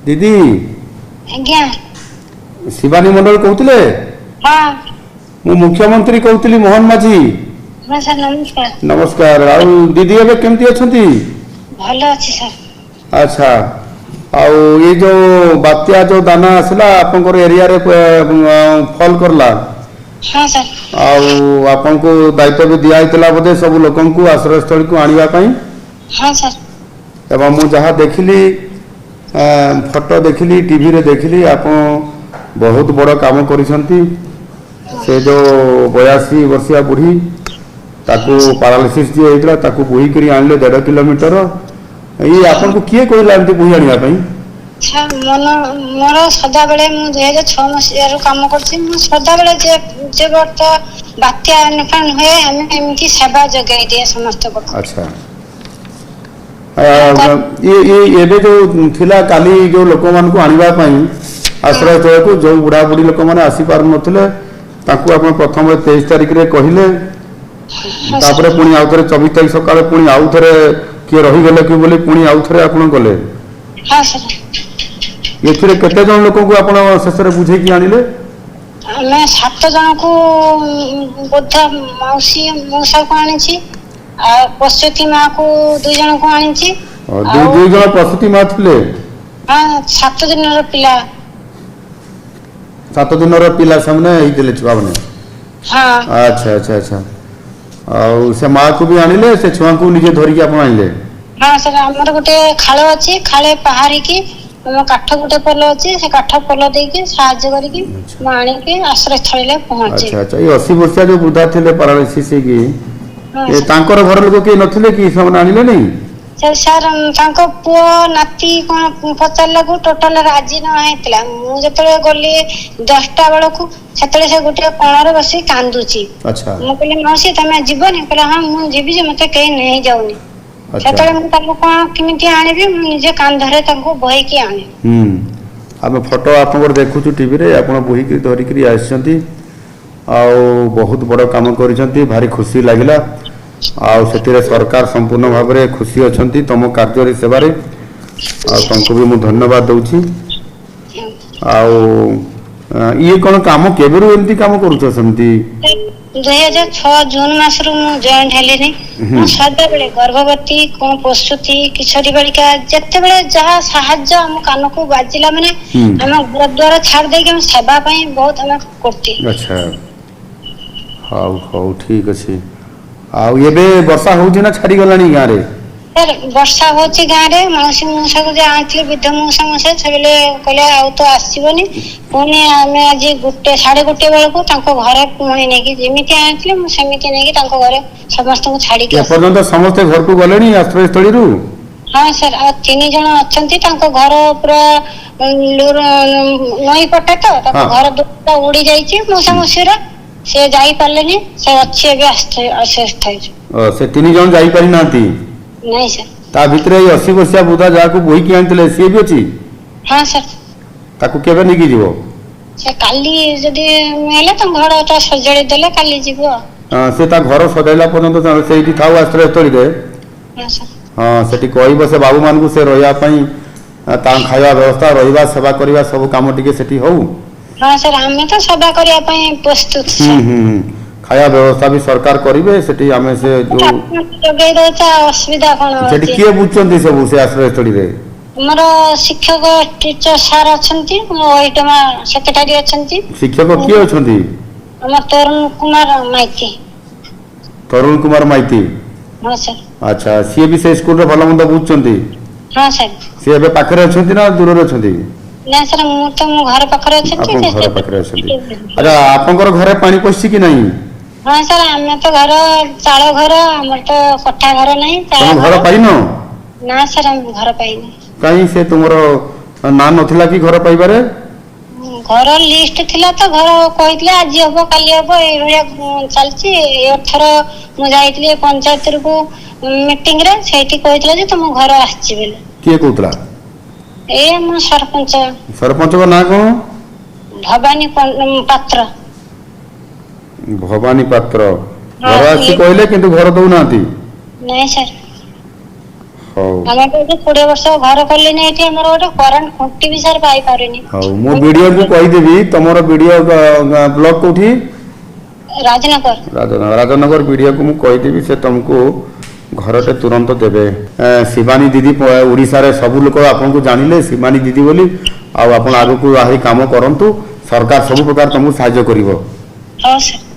ଦିଦି। ଆଜ୍ଞା। ଶିବାନୀ ମଣ୍ଡଳ କହୁଥିଲେ? ହଁ। ମୁଁ ମୁଖ୍ୟମନ୍ତ୍ରୀ କହୁଥିଲି, ମୋହନ ମାଝୀ। ହଁ ସାର୍, ନମସ୍କାର। ନମସ୍କାର। ଆଉ ଦିଦି, ଏବେ କେମିତି ଅଛନ୍ତି? ଭଲ ଅଛି ସାର୍। ଆଚ୍ଛା, ଆଉ ଏଇ ଯୋଉ ବାତ୍ୟା ଯୋଉ ଦାନା ଆସିଲା, ଆପଣଙ୍କର ଏରିଆରେ ଫଲ୍ କଲା? ହଁ ସାର୍। ଆଉ ଆପଣଙ୍କୁ ଦାୟିତ୍ୱ ବି ଦିଆ ହେଇଥିଲା ବୋଧେ ସବୁ ଲୋକଙ୍କୁ ଆଶ୍ରୟସ୍ଥଳୀକୁ ଆଣିବା ପାଇଁ? ହଁ ସାର୍। ଏବଂ ମୁଁ ଯାହା ଦେଖିଲି, ଫଟୋ ଦେଖିଲି, ଟିଭିରେ ଦେଖିଲି, ଆପଣ ବହୁତ ବଡ଼ କାମ କରିଛନ୍ତି। ସେ ଯୋଉ 82 ବର୍ଷିଆ ବୁଢ଼ୀ, ତାକୁ ପାରାଲିସିସ୍ ଯିଏ ହେଇଥିଲା, ତାକୁ ବୋହିକରି ଆଣିଲେ 1.5 କିଲୋମିଟର। ଏଇ ଆପଣଙ୍କୁ କିଏ କହିଲା ଏମିତି ବୋହି ଆଣିବା ପାଇଁ? ସାର୍, ମନ ମୋର ସଦାବେଳେ, ମୁଁ 2006 ମସିହାରୁ କାମ କରୁଛି। ମୁଁ ସଦାବେଳେ ଯେ ବର୍ଷ ବାତ୍ୟା ଅମ୍ଫାନ ହୁଏ, ଆମେ ଏମିତି ସେବା ଯୋଗାଇ ଦିଏ ସମସ୍ତଙ୍କ ପାଖକୁ। ଆଚ୍ଛା, ଇଏ ଇଏ ଏବେ ଯୋଉ ଥିଲା କାଲି, ଯୋଉ ଲୋକମାନଙ୍କୁ ଆଣିବା ପାଇଁ ଆଶ୍ରୟସ୍ଥଳକୁ, ଯୋଉ ବୁଢ଼ା ବୁଢ଼ୀ ଲୋକମାନେ ଆସିପାରୁନଥିଲେ, ତାଙ୍କୁ ଆପଣ ପ୍ରଥମେ 23 ତାରିଖରେ କହିଲେ, ତାପରେ ପୁଣି ଆଉ ଥରେ 24 ତାରିଖ ସକାଳେ ପୁଣି ଆଉ ଥରେ କିଏ ରହିଗଲେ କି ବୋଲି ପୁଣି ଆଉ ଥରେ ଆପଣ ଗଲେ। ହଁ ସାର୍। ଏଥିରେ କେତେ ଜଣ ଲୋକଙ୍କୁ ଆପଣ ଶେଷରେ ବୁଝେଇକି ଆଣିଲେ? ଆମେ ସାତ ଜଣଙ୍କୁ ବୃଦ୍ଧ ମାଉସୀ ମଉସାକୁ ଆଣିଛି, ଆଉ ପ୍ରସୂତି ମାକୁ ଦୁଇ ଜଣଙ୍କୁ ଆଣିଛି। ଦୁଇ ଆଉ ଦୁଇ ଜଣ ପ୍ରସୂତି ମା ଥିଲେ? ହଁ, 7 ଦିନର ପିଲା। 7 ଦିନର ପିଲା ସେମାନେ ହେଇଥିଲେ, ଛୁଆମାନେ? ହଁ। ଆଚ୍ଛା, ଆଉ ସେ ମାକୁ ବି ଆଣିଲେ, ସେ ଛୁଆଙ୍କୁ ନିଜେ ଧରିକି ଆପଣ ଆଣିଲେ? ହଁ ସାର୍, ଆମର ଗୋଟେ ଖାଳ ଅଛି, ଖାଳେ ପାହାରିକି ଆମ କାଠ ଗୋଟେ ପୋଲ ଅଛି, ସେ କାଠ ପୋଲ ଦେଇକି ସାହାଯ୍ୟ କରିକି ମୁଁ ଆଣିକି ଆଶ୍ରୟସ୍ଥଳୀରେ ପହଞ୍ଚେ। ଆଚ୍ଛା, ଏଇ 80 ବର୍ଷିଆ ଯୋଉ ବୃଦ୍ଧା ଥିଲେ ପାରାଲିସିସ୍ ହେଇକି, ହଁ ଏ ସାର୍। ତାଙ୍କର ଘର ଲୋକ କେହି ନଥିଲେ କି? ସେମାନେ ଆଣିଲେନି? ସେ ସାର୍, ତାଙ୍କ ପୁଅ ନାତି କଣ ପଚାରିଲାକୁ ଟୋଟାଲ ରାଜି ନ ହେଇଥିଲା। ମୁଁ ଯେତେବେଳେ ଗଲି 10ଟା ବେଳକୁ, ସେତେବେଳେ ସେ ଗୋଟେ କୋଣରେ ବସି କାନ୍ଦୁଛି। ମୁଁ କହିଲି, ମାଉସୀ, ତମେ ଯିବନି? କହିଲା, ହଁ, ମୁଁ ଯିବି ଯେ ମତେ କେହି ନେଇଯାଉନି। ସେତେବେଳେ ମୁଁ ତାକୁ କଣ କେମିତି ଆଣିବି? ମୁଁ ନିଜେ କାନ୍ଧରେ ତାଙ୍କୁ ବୋହିକି ଆଣେ। ହୁଁ, ଆମେ ଫଟୋ ଆପଣଙ୍କର ଦେଖୁଛୁ ଟିଭିରେ, ଆପଣ ବୋହିକିରି ଧରିକିରି ଆସିଛନ୍ତି ଆଉ ବହୁତ ବଡ଼ କାମ କରିଛନ୍ତି। ଭାରି ଖୁସି ଲାଗିଲା ଆଉ ସେଥିରେ ସରକାର ସମ୍ପୂର୍ଣ୍ଣ ଭାବରେ ଖୁସି ଅଛନ୍ତି ତମ କାର୍ଯ୍ୟରେ, ସେବାରେ, ଆଉ ତମକୁ ବି ମୁଁ ଧନ୍ୟବାଦ ଦଉଛି। ଆଉ ଇଏ କଣ କାମ, କେବେରୁ ଏମିତି କାମ କରୁଛ ସେମିତି? 2006 ଜୁନ ମାସରୁ ମୁଁ ଜଏଣ୍ଟ ହେଲିନି। ମୁଁ ସଦାବେଳେ ଗର୍ଭବତୀ କଣ, ପ୍ରସୂତି, କିଶୋରୀ ବାଳିକା, ଯେତେବେଳେ ଯାହା ସାହାଯ୍ୟ ଆମ କାନକୁ ବାଜିଲା ମାନେ ଆମ ଘର ଦ୍ୱାର ଛାଡି ଦେଇକି ଆମେ ସେବା ପାଇଁ ବହୁତ ଆମେ କରୁଛି। ଆଚ୍ଛା, ହଉ ହଉ, ଠିକ ଅଛି। ଆଉ ଏବେ ବର୍ଷା ହଉଛି ନା ଛାଡିଗଲାଣି ଗାଁରେ? ସାର୍, ବର୍ଷା ହଉଛି ଗାଁରେ। ମାଉସୀ ମଉସାକୁ ଯେ ଆଣିଥିଲି, ବୃଦ୍ଧ ମଉସା ମଉସା, ସେବେଳେ କହିଲେ ଆଉ ତ ଆସିବନି। ପୁଣି ଆମେ ଆଜି ଗୋଟେ 1:30 ବେଳକୁ ତାଙ୍କ ଘରେ ପୁଣି ନେଇକି, ଯେମିତି ଆଣିଥିଲି ମୁଁ ସେମିତି ନେଇକି ତାଙ୍କ ଘରେ ସମସ୍ତଙ୍କୁ ଛାଡିକି ଆସିଲି। ଏପର୍ଯ୍ୟନ୍ତ ସମସ୍ତେ ଘରକୁ ଗଲେଣି ଆଶ୍ରୟସ୍ଥଳୀରୁ? ହଁ ସାର୍, ଆଉ ତିନି ଜଣ ଅଛନ୍ତି। ତାଙ୍କ ଘର ପୁରା ନଈ ପଟେ ତ ତାଙ୍କ ଘର ଦୁଆର ଉଡି ଯାଇଛି ମଉସା ମାଉସୀର। ସେ ଯାଇପାରିଲେନି, ସେ ଅଛି ଏବେ ଆଶ୍ରୟସ୍ଥଳୀରେ। ସେ ତିନି ଜଣ ଯାଇପାରିନାହାନ୍ତି? ନାଇଁ ସାର୍। ତା ଭିତରେ ଏଇ 80 ବର୍ଷିଆ ବୃଦ୍ଧା ଯାହାକୁ ବୋହିକି ଆଣିଥିଲେ, ସିଏ ବି ଅଛି? ହଁ ସାର୍। ତାକୁ କେବେ ନେଇକି ଯିବ? ସେ କାଲି ଯଦି ହେଲେ, ତାଙ୍କ ଘରଟା ସଜାଡ଼ି ଦେଲେ କାଲି ଯିବ ଆଉ। ସେ ତା ଘର ସଜାଇଲା ପର୍ଯ୍ୟନ୍ତ ସେଇଠି ଥାଉ ଆଶ୍ରୟସ୍ଥଳୀରେ। ହଁ ସାର୍। ହଁ, ସେଠି କହିବ ସେ ବାବୁମାନଙ୍କୁ, ସେ ରହିବା ପାଇଁ ତାଙ୍କ ଖାଇବା ବ୍ୟବସ୍ଥା, ରହିବା, ସେବା କରିବା ସବୁ କାମ ଟିକେ ସେଠି ହଉ। ହଁ ସାର୍, ଆମେ ତ ସେବା କରିବା ପାଇଁ ପ୍ରସ୍ତୁତ ସାର୍। ହୁଁ ହୁଁ, ଖାଇବା ବ୍ୟବସ୍ଥା ବି ସରକାର କରିବେ ସେଠି। ଆମେ ସେ ଯୋଉ ଆପଣ ଯୋଗେଇ ଦଉଛ, ଆଉ ଅସୁବିଧା କଣ ସେଠି ଅଛି? କିଏ ବୁଝୁଛନ୍ତି ସବୁ ସେ ଆଶ୍ରୟସ୍ଥଳୀରେ? ଆମର ଶିକ୍ଷକ ଟିଚର ସାର୍ ଅଛନ୍ତି, ଓଇଟମା ସେକ୍ରେଟାରୀ ଅଛନ୍ତି। ଶିକ୍ଷକ କିଏ ଅଛନ୍ତି? ଆମ ତରୁଣ କୁମାର ମାଇତି। ତରୁଣ କୁମାର ମାଇତି? ହଁ ସାର୍। ଆଚ୍ଛା, ସିଏ ବି ସେ ସ୍କୁଲରେ ଭଲ ମନ୍ଦ ବୁଝୁଛନ୍ତି? ହଁ ସାର୍। ସିଏ ଏବେ ପାଖରେ ଅଛନ୍ତି ନା ଦୂରରେ ଅଛନ୍ତି? ନା ସାର୍, ମୁଁ ତ ମୋ ଘର ପାଖରେ ଅଛନ୍ତି। ଆପଣ ସେ ଘର ପାଖରେ ଅଛନ୍ତି। ଆଚ୍ଛା, ଆପଣଙ୍କର ଘରେ ପାଣି ପଶିଛି କି ନାହିଁ? ହଁ ସାର୍, ଆମେ ତ ଘର ଚାଳ ଘର, ଆମର ତ କୋଠା ଘର ନାହିଁ, ଚାଳ ତମ ଘର ଘର। ପାଇନ? ନା ସାର୍, ଆମେ ଘର ପାଇନୁ। କାହିଁ, ସେ ତୁମର ନାଁ ନଥିଲା କି ଘର ପାଇବାରେ? ଘର ଲିଷ୍ଟ ଥିଲା ତ, ଘର କହିଥିଲେ ଆଜି ହବ, କାଲି ହବ, ଏଇଭଳିଆ ଚାଲିଛି। ଏଥର ମୁଁ ଯାଇଥିଲି ପଞ୍ଚାୟତକୁ ମିଟିଂ ରେ, ସେଇଠି କହିଥିଲା ଯେ ତମ ଘର ଆସିଛି ବୋଲି। କିଏ କହୁଥିଲା? ଏଇ ଆମ ସରପଞ୍ଚ। ସରପଞ୍ଚଙ୍କ ନାଁ କଣ? ଭବାନୀ ପାତ୍ର। ଭବାନୀ ପାତ୍ର। ହଁ। ଘର ଆସି କହିଲେ, କିନ୍ତୁ ଘର ଦଉନାହାନ୍ତି? ନାଇଁ ସାର୍। ହଉ। ଆମେ ତ ଏଠି 20 ବର୍ଷ ଘର କଲିନି, ଏଠି ଆମର ଗୋଟେ କରେଣ୍ଟ ଖୁଣ୍ଟି ବି ସାର୍ ପାଇପାରୁନି। ହଉ, ମୁଁ ବିଡିଓକୁ କହିଦେବି। ତମର ବିଡିଓ ବ୍ଲକ କୋଉଠି? ରାଜନଗର। ରାଜନଗର। ରାଜନଗର ବିଡିଓକୁ ମୁଁ କହିଦେବି, ସେ ତମକୁ ଘରଟେ ତୁରନ୍ତ ଦେବେ। ଶିବାନୀ ଦିଦି, ଓଡ଼ିଶାରେ ସବୁ ଲୋକ ଆପଣଙ୍କୁ ଜାଣିଲେ ଶିବାନୀ ଦିଦି ବୋଲି। ଆଉ ଆପଣ ଆଗକୁ ଆହୁରି କାମ କରନ୍ତୁ, ସରକାର ସବୁ ପ୍ରକାର ତମକୁ ସାହାଯ୍ୟ କରିବ। ହଉ ସାର୍।